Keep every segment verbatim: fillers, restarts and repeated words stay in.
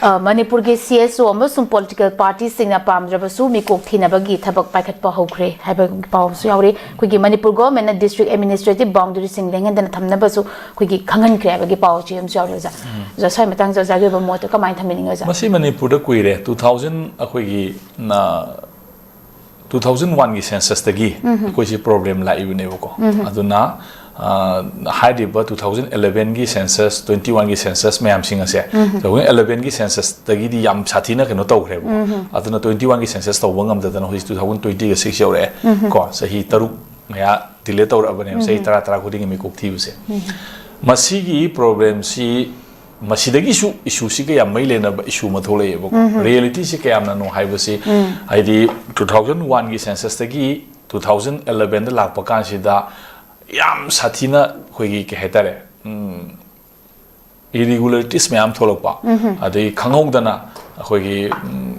ꯑ, ꯃꯅꯤꯄꯨꯔꯒꯤ C S O ꯑꯃꯁꯨꯡ political partyꯁꯤꯡꯅ ꯄꯥꯝꯗ꯭ꯔꯕꯁꯨ ꯃꯤꯀꯣꯛ ꯊꯤꯅꯕꯒꯤ ꯊꯕꯛ ꯄꯥꯏꯈꯠꯄ ꯍꯧꯈ꯭ꯔꯦ ꯍꯥꯏꯕꯒꯤ ꯄꯥꯎ ꯑꯃꯁꯨ ꯌꯥꯎꯔꯤ꯫ ꯑꯩꯈꯣꯏꯒꯤ ꯃꯅꯤꯄꯨꯔ governmentꯅ district administrative boundaryꯁꯤꯡ ꯂꯦꯡꯍꯟꯗꯅ ꯊꯝꯅꯕꯁꯨ ꯑꯩꯈꯣꯏꯒꯤ ꯈꯪꯍꯟꯈ꯭ꯔꯦ ꯍꯥꯏꯕꯒꯤ ꯄꯥꯎ ꯆꯦ ꯑꯃꯁꯨ ꯌꯥꯎꯔꯤ ꯑꯣꯖꯥ꯫ ꯑꯣꯖꯥ, ꯁ꯭ꯋꯥꯏ ꯃꯇꯥꯡꯁꯤꯗ ꯑꯣꯖꯥꯒꯤ ꯑꯣꯏꯕ ꯃꯣꯠꯇꯣ ꯀꯃꯥꯏꯅ ꯊꯝꯕꯤꯅꯤꯡꯉꯤ ꯑꯣꯖꯥ? ꯃꯁꯤ ꯃꯅꯤꯄꯨꯔꯗ ꯀꯨꯏꯔꯦ꯫ Two thousand ꯑꯩꯈꯣꯏꯒꯤ, ꯅ, two thousand oneꯒꯤ censusꯇꯒꯤ ꯑꯩꯈꯣꯏꯁꯤ problem ꯂꯥꯛꯏꯕꯅꯦꯕꯀꯣ꯫ ꯑꯗꯨꯅ, ꯑ, ꯍꯥꯏꯔꯤꯕ two thousand elevenꯒꯤ census, twenty oneꯒꯤ census ꯃꯌꯥꯝꯁꯤꯡ ꯑꯁꯦ, two thousand elevenꯒꯤ censusꯇꯒꯤꯗꯤ ꯌꯥꯝ ꯁꯥꯊꯤꯅ ꯀꯩꯅꯣ ꯇꯧꯈ꯭ꯔꯦꯕꯀꯣ꯫ ꯑꯗꯨꯅ twenty oneꯒꯤ census ꯇꯧꯕ ꯉꯝꯗꯗꯅ ꯍꯧꯖꯤꯛ two thousand twentyꯒ six ꯌꯧꯔꯛꯑꯦ꯫ ꯀꯣ, ꯆꯍꯤ ꯇꯔꯨꯛ ꯃꯌꯥ delay ꯇꯧꯔꯛꯑꯕꯅꯦꯕ, ꯆꯍꯤ ꯇꯔꯥ, ꯇꯔꯥ ꯈꯨꯗꯤꯡꯒꯤ ꯃꯤꯀꯣꯛ ꯊꯤꯕꯁꯦ꯫ ꯃꯁꯤꯒꯤ problemꯁꯤ, ꯃꯁꯤꯗꯒꯤꯁꯨ issueꯁꯤ ꯀꯌꯥꯝ ꯃꯩ ꯂꯩꯅꯕ issue ꯑꯃ ꯊꯣꯛꯂꯛꯑꯦꯕꯀꯣ꯫ Realityꯁꯤ ꯀꯌꯥꯝꯅꯅꯣ ꯍꯥꯏꯕꯁꯤ, ꯍꯥꯏꯗꯤ, two thousand oneꯒꯤ censusꯇꯒꯤ two thousand elevenꯗ ꯂꯥꯛꯄ ꯀꯥꯟꯁꯤꯗ ꯌꯥꯝ ꯁꯥꯊꯤꯅ ꯑꯩꯈꯣꯏꯒꯤ, ꯀꯩ ꯍꯥꯏꯇꯥꯔꯦ, ꯎꯝ, irregularities ꯃꯌꯥꯝ ꯊꯣꯛꯂꯛꯄ, ꯑꯗꯩ ꯈꯪꯍꯧꯗꯅ ꯑꯩꯈꯣꯏꯒꯤ, ꯎꯝ,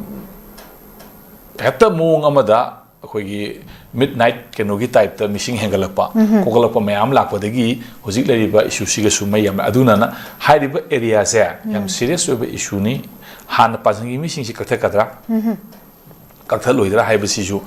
ꯍꯦꯛꯇ ꯃꯑꯣꯡ ꯑꯃꯗ ꯑꯩꯈꯣꯏꯒꯤ midnight ꯀꯩꯅꯣꯒꯤ typeꯇ missing ꯍꯦꯟꯒꯠꯂꯛꯄ, ꯈꯣꯀꯠꯂꯛꯄ ꯃꯌꯥꯝ ꯂꯥꯛꯄꯗꯒꯤ ꯍꯧꯖꯤꯛ ꯂꯩꯔꯤꯕ issueꯁꯤꯒꯁꯨ ꯃꯩ ꯌꯥꯝ, ꯑꯗꯨꯅꯅ ꯍꯥꯏꯔꯤꯕ areaꯁꯦ ꯌꯥꯝ serious ꯑꯣꯏꯕ issueꯅꯤ꯫ ꯍꯥꯟꯅ ꯄꯥꯟꯁꯤꯟꯈꯤꯕ ꯃꯤꯁꯤꯡꯁꯤ ꯀꯛꯊꯠꯀꯗ꯭ꯔꯥ, ꯀꯛꯊꯠꯂꯣꯏꯗ꯭ꯔꯥ ꯍꯥꯏꯕꯁꯤꯁꯨ,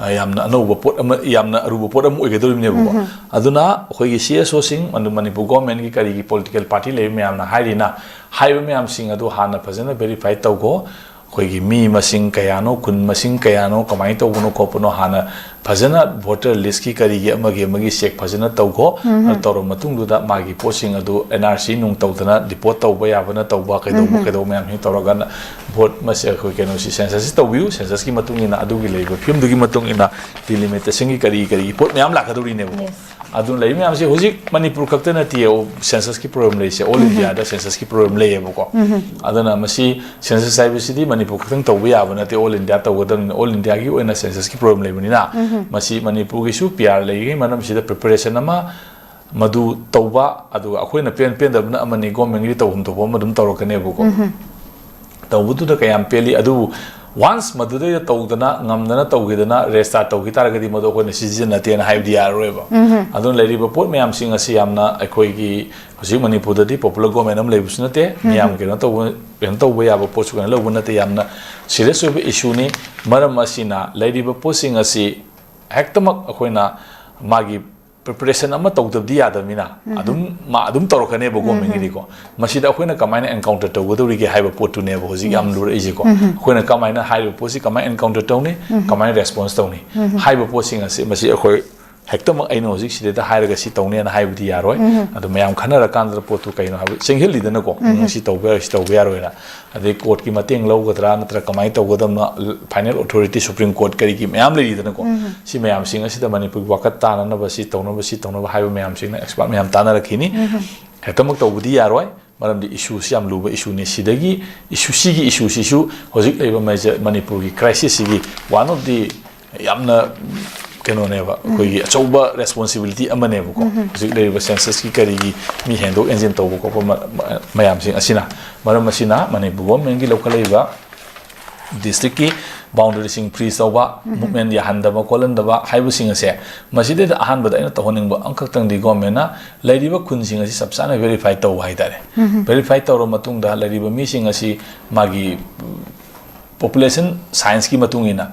ꯑ, ꯌꯥꯝꯅ ꯑꯅꯧꯕ ꯄꯣꯠ ꯑꯃ, ꯌꯥꯝꯅ ꯑꯔꯨꯕ ꯄꯣꯠ ꯑꯃ ꯑꯣꯏꯒꯗꯧꯔꯤꯕꯅꯦꯕꯀꯣ꯫ ꯑꯗꯨꯅ ꯑꯩꯈꯣꯏꯒꯤ C S Oꯁꯤꯡ, ꯑꯗꯨ ꯃꯅꯤꯄꯨꯔ governmentꯀꯤ ꯀꯔꯤꯒꯤ political party ꯂꯩꯕ ꯃꯌꯥꯝꯅ ꯍꯥꯏꯔꯤꯅ, ꯍꯥꯏꯔꯤꯕ ꯃꯌꯥꯝꯁꯤꯡ ꯑꯗꯨ ꯍꯥꯟꯅ ꯐꯖꯅ verify ꯇꯧꯈꯣ꯫ ꯑꯩꯈꯣꯏꯒꯤ ꯃꯤ ꯃꯁꯤꯡ ꯀꯌꯥꯅꯣ, ꯈꯨꯟ ꯃꯁꯤꯡ ꯀꯌꯥꯅꯣ, ꯀꯃꯥꯏꯅ ꯇꯧꯕꯅꯣ ꯈꯣꯠꯄꯅꯣ, ꯍꯥꯟꯅ ꯐꯖꯅ voter listꯀꯤ ꯀꯔꯤꯒꯤ ꯑꯃꯒꯤ ꯑꯃꯒꯤ check ꯐꯖꯅ ꯇꯧꯈꯣ꯫ ꯑꯗꯨ ꯇꯧꯔꯕ ꯃꯇꯨꯡꯗꯨꯗ ꯃꯥꯒꯤ ꯄꯣꯠꯁꯤꯡ ꯑꯗꯨ N R C ꯅꯨꯡ ꯇꯧꯗꯅ deport ꯇꯧꯕ ꯌꯥꯕꯅ ꯇꯧꯕ, ꯀꯩꯗꯧꯕ, ꯀꯩꯗꯧꯕ ꯃꯌꯥꯝꯁꯤꯡ ꯇꯧꯔꯒ vote ꯃꯁꯤ ꯑꯩꯈꯣꯏ ꯀꯩꯅꯣꯁꯤ, censusꯁꯤ ꯇꯧꯕꯤꯌꯨ꯫ Censusꯀꯤ ꯃꯇꯨꯡ ꯏꯟꯅ, ꯑꯗꯨꯒꯤ ꯂꯩꯔꯤꯕ ꯐꯤꯕꯝꯗꯨꯒꯤ ꯃꯇꯨꯡ ꯏꯟꯅ delimitationꯒꯤ ꯀꯔꯤ ꯀꯔꯤꯒꯤ ꯄꯣꯠ ꯃꯌꯥꯝ ꯂꯥꯛꯀꯗꯧꯔꯤꯅꯦꯕꯀꯣ꯫ Yes. ꯑꯗꯨꯅ ꯂꯩꯔꯤ ꯃꯌꯥꯝꯁꯦ ꯍꯧꯖꯤꯛ ꯃꯅꯤꯄꯨꯔ ꯈꯛꯇ ꯅꯠꯇꯦ, censusꯀꯤ problem ꯂꯩꯔꯤꯁꯦ, all Indiaꯗ censusꯀꯤ problem ꯂꯩꯌꯦꯕꯀꯣ꯫ ꯑꯗꯨꯅ ꯃꯁꯤ census ꯍꯥꯏꯕꯁꯤꯗꯤ ꯃꯅꯤꯄꯨꯔ ꯈꯛꯇꯪ ꯇꯧꯕ ꯌꯥꯕ ꯅꯠꯇꯦ, all India ꯇꯧꯒꯗꯕꯅꯤꯅ, all Indiaꯒꯤ ꯑꯣꯏꯅ censusꯀꯤ problem ꯂꯩꯕꯅꯤꯅ, ꯃꯁꯤ ꯃꯅꯤꯄꯨꯔꯒꯤꯁꯨ P R ꯂꯩꯔꯤꯉꯩ ꯃꯔꯝꯁꯤꯗ preparation ꯑꯃ ꯃꯗꯨ ꯇꯧꯕ, ꯑꯗꯨꯒ ꯑꯩꯈꯣꯏꯅ ꯄꯦꯟ ꯄꯦꯟꯗꯕꯅ ꯑꯃꯅꯤ, governmentꯒꯤꯗꯤ ꯇꯧꯐꯝ ꯊꯣꯛꯄ ꯑꯃ ꯑꯗꯨꯝ ꯇꯧꯔꯛꯀꯅꯦꯕꯀꯣ꯫ ꯇꯧꯕꯗꯨꯗ ꯀꯌꯥꯝ ꯄꯦꯜꯂꯤ, ꯑꯗꯨꯕꯨ Once ꯃꯗꯨꯗꯩꯗ ꯇꯧꯗꯅ, ꯉꯝꯗꯅ ꯇꯧꯈꯤꯗꯅ, ꯔꯦꯖꯤꯁꯇꯥꯔ ꯇꯧꯈꯤ ꯇꯥꯔꯒꯗꯤ, ꯃꯗꯨ ꯑꯩꯈꯣꯏꯅ ꯁꯤꯖꯤꯟꯅꯗꯦꯅ ꯍꯥꯏꯕꯗꯤ ꯌꯥꯔꯔꯣꯏꯕ꯫ ꯑꯗꯨꯅ ꯂꯩꯔꯤꯕ ꯄꯣꯠ ꯃꯌꯥꯝꯁꯤꯡ ꯑꯁꯤ ꯌꯥꯝꯅ, ꯑꯩꯈꯣꯏꯒꯤ ꯍꯧꯖꯤꯛ ꯃꯅꯤꯄꯨꯔꯗꯗꯤ popular government ꯑꯃ ꯂꯩꯕꯁꯨ ꯅꯠꯇꯦ, ꯃꯤꯌꯥꯝ ꯀꯩꯅꯣ ꯇꯧꯕ, ꯀꯩꯅꯣ ꯇꯧꯕ ꯌꯥꯕ ꯄꯣꯠꯁꯨ ꯀꯩꯅꯣ ꯂꯧꯕ ꯅꯠꯇꯦ, ꯌꯥꯝꯅ serious ꯑꯣꯏꯕ issueꯅꯤ꯫ ꯃꯔꯝ ꯑꯁꯤꯅ, ꯂꯩꯔꯤꯕ ꯄꯣꯠꯁꯤꯡ ꯑꯁꯤ ꯍꯦꯛꯇꯃꯛ ꯑꯩꯈꯣꯏꯅ ꯃꯥꯒꯤ preparation ꯑꯃ ꯇꯧꯗꯕꯗꯤ ꯌꯥꯗꯕꯅꯤꯅ, ꯑꯗꯨꯝ ꯃꯥ ꯑꯗꯨꯝ ꯇꯧꯔꯛꯀꯅꯦꯕ governmentꯀꯤꯗꯤꯀꯣ꯫ ꯃꯁꯤꯗ ꯑꯩꯈꯣꯏꯅ ꯀꯃꯥꯏꯅ encounter ꯇꯧꯒꯗꯧꯔꯤꯒꯦ ꯍꯥꯏꯕ ꯄꯣꯠꯇꯨꯅꯦꯕ ꯍꯧꯖꯤꯛ ꯌꯥꯝ ꯂꯨꯔꯛꯏꯁꯦꯀꯣ꯫ ꯑꯩꯈꯣꯏꯅ ꯀꯃꯥꯏꯅ ꯍꯥꯏꯔꯤꯕ ꯄꯣꯠꯁꯤ ꯀꯃꯥꯏꯅ encounter ꯇꯧꯅꯤ, ꯀꯃꯥꯏꯅ response ꯇꯧꯅꯤ ꯍꯥꯏꯕ ꯄꯣꯠꯁꯤꯡ ꯑꯁꯤ, ꯃꯁꯤ ꯑꯩꯈꯣꯏ ꯍꯦꯛꯇꯃꯛ ꯑꯩꯅ ꯍꯧꯖꯤꯛ ꯁꯤꯗꯩꯗ ꯍꯥꯏꯔꯒ ꯁꯤ ꯇꯧꯅꯦꯅ ꯍꯥꯏꯕꯗꯤ ꯌꯥꯔꯣꯏ꯫ ꯑꯗꯨ ꯃꯌꯥꯝ ꯈꯟꯅꯔꯀꯥꯟꯗ ꯄꯣꯠꯇꯨ ꯀꯩꯅꯣ ꯍꯥꯏꯕ ꯆꯦꯡꯁꯤꯜꯂꯤꯗꯅꯀꯣ꯫ ꯎꯝ, ꯁꯤ ꯇꯧꯕ ꯌꯥꯔꯣꯏ, ꯁꯤ ꯇꯧꯕ ꯌꯥꯔꯣꯏꯅ꯫ ꯑꯗꯩ courtꯀꯤ ꯃꯇꯦꯡ ꯂꯧꯒꯗ꯭ꯔꯥ, ꯅꯠꯇ꯭ꯔꯒ ꯀꯃꯥꯏꯅ ꯇꯧꯒꯗꯕꯅꯣ, final authority Supreme Court ꯀꯔꯤꯒꯤ ꯃꯌꯥꯝ ꯂꯩꯔꯤꯗꯅꯀꯣ꯫ ꯁꯤ ꯃꯌꯥꯝꯁꯤꯡ ꯑꯁꯤꯗ ꯃꯅꯤꯄꯨꯔꯒꯤ ꯋꯥꯀꯠ ꯇꯥꯅꯅꯕ, ꯁꯤ ꯇꯧꯅꯕ, ꯁꯤ ꯇꯧꯅꯕ ꯍꯥꯏꯕ ꯃꯌꯥꯝꯁꯤꯡꯅ expert ꯃꯌꯥꯝ ꯇꯥꯟꯅꯔꯛꯈꯤꯅꯤ꯫ ꯍꯦꯛꯇꯃꯛ ꯇꯧꯕꯗꯤ ꯌꯥꯔꯣꯏ, ꯃꯔꯝꯗꯤ issueꯁꯤ ꯌꯥꯝ ꯂꯨꯕ issueꯅꯤ꯫ ꯁꯤꯗꯒꯤ issue, ꯁꯤꯒꯤ issueꯁꯤꯁꯨ ꯍꯧꯖꯤꯛ ꯂꯩꯔꯤꯕ major ꯃꯅꯤꯄꯨꯔꯒꯤ crisisꯁꯤꯒꯤ one of the ꯌꯥꯝꯅ ꯀꯩꯅꯣꯅꯦꯕ, ꯑꯩꯈꯣꯏꯒꯤ ꯑꯆꯧꯕ responsibility ꯑꯃꯅꯦꯕꯀꯣ꯫ ꯍꯧꯖꯤꯛ ꯂꯩꯔꯤꯕ censusꯀꯤ ꯀꯔꯤꯒꯤ ꯃꯤ ꯍꯦꯟꯗꯣꯛ ꯍꯦꯟꯖꯤꯟ ꯇꯧꯕ ꯈꯣꯠꯄ ꯃ-, ꯃ-, ꯃꯌꯥꯝꯁꯤꯡ ꯑꯁꯤꯅ, ꯃꯔꯝ ꯑꯁꯤꯅ ꯃꯅꯤꯄꯨꯔ governmentꯀꯤ ꯂꯧꯈꯠꯂꯛꯏꯕ districtꯀꯤ boundaryꯁꯤꯡ freeze ꯇꯧꯕ, movement ꯌꯥꯍꯟꯗꯕ ꯈꯣꯠꯍꯟꯗꯕ ꯍꯥꯏꯕꯁꯤꯡ ꯑꯁꯦ, ꯃꯁꯤꯗꯩꯗ ꯑꯍꯥꯟꯕꯗ ꯑꯩꯅ ꯇꯧꯍꯟꯅꯤꯡꯕ ꯑꯃꯈꯛꯇꯪꯗꯤ, governmentꯅ ꯂꯩꯔꯤꯕ ꯈꯨꯟꯁꯤꯡ ꯑꯁꯤ ꯆꯞ ꯆꯥꯅ verify ꯇꯧꯕ ꯍꯥꯏꯇꯥꯔꯦ꯫ Verify ꯇꯧꯔꯕ ꯃꯇꯨꯡꯗ ꯂꯩꯔꯤꯕ ꯃꯤꯁꯤꯡ ꯑꯁꯤ ꯃꯥꯒꯤ population scienceꯀꯤ ꯃꯇꯨꯡ ꯏꯟꯅ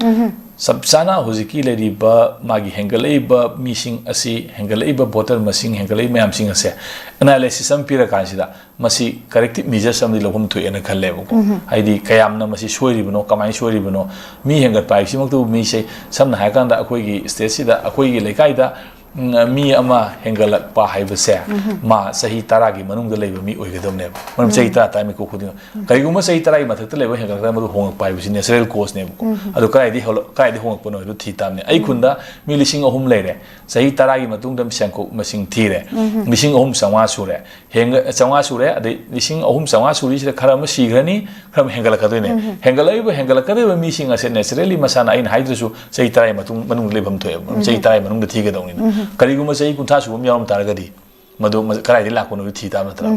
ꯆꯞ ꯆꯥꯅ ꯍꯧꯖꯤꯛꯀꯤ ꯂꯩꯔꯤꯕ ꯃꯥꯒꯤ ꯍꯦꯟꯒꯠꯂꯛꯏꯕ ꯃꯤꯁꯤꯡ ꯑꯁꯤ, ꯍꯦꯟꯒꯠꯂꯛꯏꯕ voter ꯃꯁꯤꯡ, ꯍꯦꯟꯒꯠꯂꯛꯏꯕ ꯃꯌꯥꯝꯁꯤꯡ ꯑꯁꯦ analysis ꯑꯃ ꯄꯤꯔꯀꯥꯟꯁꯤꯗ ꯃꯁꯤ corrective measures ꯑꯃꯗꯤ ꯂꯧꯐꯝ ꯊꯣꯛꯑꯦꯅ ꯈꯜꯂꯦꯕꯀꯣ꯫ ꯍꯥꯏꯗꯤ ꯀꯌꯥꯝꯅ ꯃꯁꯤ ꯁꯣꯏꯔꯤꯕꯅꯣ, ꯀꯃꯥꯏꯅ ꯁꯣꯏꯔꯤꯕꯅꯣ, ꯃꯤ ꯍꯦꯟꯒꯠꯄ ꯍꯥꯏꯕꯁꯤꯃꯛꯇꯕꯨ ꯃꯤꯁꯦ, ꯁꯝꯅ ꯍꯥꯏꯔꯀꯥꯟꯗ ꯑꯩꯈꯣꯏꯒꯤ stateꯁꯤꯗ, ꯑꯩꯈꯣꯏꯒꯤ ꯂꯩꯀꯥꯏꯗ ꯎꯝ, ꯃꯤ ꯑꯃ ꯍꯦꯟꯒꯠꯂꯛꯄ ꯍꯥꯏꯕꯁꯦ, ꯃꯥ ꯆꯍꯤ ꯇꯔꯥꯒꯤ ꯃꯅꯨꯡꯗ ꯂꯩꯕ ꯃꯤ ꯑꯣꯏꯒꯗꯕꯅꯦꯕ꯫ ꯃꯔꯝ ꯆꯍꯤ ꯇꯔꯥ ꯇꯥꯏ ꯃꯤꯀꯨꯞ ꯈꯨꯗꯤꯡꯃꯛ꯫ ꯀꯔꯤꯒꯨꯝꯕ ꯆꯍꯤ ꯇꯔꯥꯒꯤ ꯃꯊꯛꯇ ꯂꯩꯕ ꯍꯦꯟꯒꯠꯂꯛꯇ꯭ꯔꯒ ꯃꯗꯨ ꯍꯣꯡꯉꯛꯄ ꯍꯥꯏꯕꯁꯤ natural causeꯅꯦꯕꯀꯣ꯫ ꯑꯗꯨ ꯀꯗꯥꯏꯗꯒꯤ ꯍꯧꯂꯛ-, ꯀꯗꯥꯏꯗꯒꯤ ꯍꯣꯡꯉꯛꯄꯅꯣ ꯍꯥꯏꯕꯗꯨ ꯊꯤ ꯇꯥꯕꯅꯦ꯫ ꯑꯩ ꯈꯨꯟꯗ ꯃꯤ ꯂꯤꯁꯤꯡ ꯑꯍꯨꯝ ꯂꯩꯔꯦ꯫ ꯆꯍꯤ ꯇꯔꯥꯒꯤ ꯃꯇꯨꯡꯗ ꯁꯦꯡꯗꯣꯛ ꯃꯁꯤꯡ ꯊꯤꯔꯦ꯫ ꯂꯤꯁꯤꯡ ꯑꯍꯨꯝ ꯆꯥꯝꯃꯉꯥ ꯁꯨꯔꯦ꯫ ꯍꯦꯟꯒ-, ꯆꯥꯝꯃꯉꯥ ꯁꯨꯔꯦ, ꯑꯗꯩ ꯂꯤꯁꯤꯡ ꯑꯍꯨꯝ ꯆꯥꯝꯃꯉꯥ ꯁꯨꯔꯤꯁꯤꯗ ꯈꯔ ꯑꯃ ꯁꯤꯈ꯭ꯔꯅꯤ, ꯈꯔ ꯑꯃ ꯍꯦꯟꯒꯠꯂꯛꯀꯗꯣꯏꯅꯦ꯫ ꯍꯦꯟꯒꯠꯂꯛꯏꯕ, ꯍꯦꯟꯒꯠꯂꯛꯀꯗꯣꯏꯕ ꯃꯤꯁꯤꯡ ꯑꯁꯦ naturally ꯃꯁꯥꯅ, ꯑꯩꯅ ꯍꯥꯏꯗ꯭ꯔꯁꯨ, ꯆꯍꯤ ꯇꯔꯥꯒꯤ ꯃꯇꯨꯡ, ꯃꯅꯨꯡꯗ ꯂꯩꯐꯝ ꯊꯣꯛꯑꯦꯕ꯫ ꯆꯍꯤ ꯇꯔꯥꯒꯤ ꯃꯅꯨꯡꯗ ꯊꯤꯒꯗꯧꯅꯤꯅ꯫ ꯀꯔꯤꯒꯨꯝꯕ ꯆꯍꯤ ꯀꯨꯟꯊ꯭ꯔꯥ ꯁꯨꯕ ꯑꯃ ꯌꯥꯎꯔꯝ ꯇꯥꯔꯒꯗꯤ, ꯃꯗꯨ ꯃ- ꯀꯗꯥꯏꯗꯒꯤ ꯂꯥꯛꯄꯅꯣꯗꯨ ꯊꯤ ꯇꯥꯕ ꯅꯠꯇ꯭ꯔꯥ?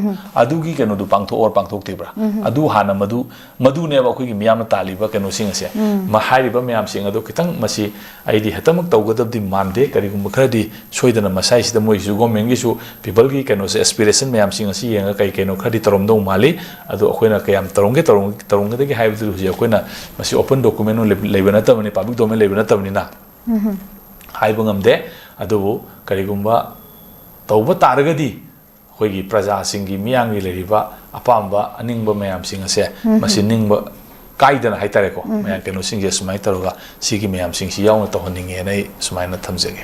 ꯑꯗꯨꯒꯤ ꯀꯩꯅꯣꯗꯨ ꯄꯥꯡꯊꯣꯛꯑꯣꯔ ꯄꯥꯡꯊꯣꯛꯇ꯭ꯔꯤꯕ꯭ꯔꯥ? ꯑꯗꯨ ꯍꯥꯟꯅ ꯃꯗꯨ ꯃꯗꯨꯅꯦꯕ ꯑꯩꯈꯣꯏꯒꯤ ꯃꯤꯌꯥꯝꯅ ꯇꯥꯜꯂꯤꯕ ꯀꯩꯅꯣꯁꯤꯡ ꯑꯁꯦ꯫ ꯃ- ꯍꯥꯏꯔꯤꯕ ꯃꯌꯥꯝꯁꯤꯡ ꯑꯗꯣ ꯈꯤꯇꯪ ꯃꯁꯤ ꯑꯩꯗꯤ ꯍꯦꯛꯇꯃꯛ ꯇꯧꯒꯗꯕꯗꯤ ꯃꯥꯟꯗꯦ꯫ ꯀꯔꯤꯒꯨꯝꯕ ꯈꯔꯗꯤ ꯁꯣꯏꯗꯅ ꯃꯁꯥꯏꯁꯤꯗ ꯃꯣꯏꯒꯤꯁꯨ ꯒꯣꯔꯃꯦꯟꯒꯤꯁꯨ ꯄꯤꯄꯜꯒꯤ ꯀꯩꯅꯣꯁꯦ, ꯑꯦꯁꯄꯤꯔꯦꯁꯟ ꯃꯌꯥꯝꯁꯤꯡ ꯑꯁꯤ ꯌꯦꯡꯉꯒ ꯀꯩ ꯀꯩꯅꯣ ꯈꯔꯗꯤ ꯇꯧꯔꯝꯗꯧ ꯃꯥꯜꯂꯤ꯫ ꯑꯗꯣ ꯑꯩꯈꯣꯏꯅ ꯀꯌꯥꯝ ꯇꯧꯔꯝꯒꯦ ꯇꯧꯔꯝ- ꯇꯧꯔꯝꯒꯗꯒꯦ ꯍꯥꯏꯕꯗꯨ ꯍꯧꯖꯤꯛ ꯑꯩꯈꯣꯏꯅ ꯃꯁꯤ ꯑꯣꯄꯟ ꯗꯣꯀꯨꯃꯦꯟ ꯑꯣꯏꯅ ꯂꯩꯕ ꯂꯩꯕ ꯅꯠꯇꯕꯅꯤ, ꯄꯕ꯭ꯂꯤꯛ ꯗꯣꯃꯦꯟ ꯂꯩꯕ ꯅꯠꯇꯕꯅꯤꯅ ꯍꯥꯏꯕ ꯉꯝꯗꯦ꯫ ꯑꯗꯨꯕꯨ ꯀꯔꯤꯒꯨꯝꯕ ꯇꯧꯕ ꯇꯥꯔꯒꯗꯤ ꯑꯩꯈꯣꯏꯒꯤ ꯄ꯭ꯔꯖꯥꯁꯤꯡꯒꯤ, ꯃꯤꯌꯥꯝꯒꯤ ꯂꯩꯔꯤꯕ ꯑꯄꯥꯝꯕ ꯑꯅꯤꯡꯕ ꯃꯌꯥꯝꯁꯤꯡ ꯑꯁꯦ ꯃꯁꯤ ꯅꯤꯡꯕ ꯀꯥꯏꯗꯅ ꯍꯥꯏꯇꯥꯔꯦꯀꯣ, ꯃꯌꯥꯝ ꯀꯩꯅꯣꯁꯤꯡꯁꯦ ꯁꯨꯃꯥꯏꯅ ꯇꯧꯔꯒ ꯁꯤꯒꯤ ꯃꯌꯥꯝꯁꯤꯡꯁꯤ ꯌꯥꯎꯅ ꯇꯧꯍꯟꯅꯤꯡꯉꯦꯅ ꯑꯩ ꯁꯨꯃꯥꯏꯅ ꯊꯝꯖꯒꯦ꯫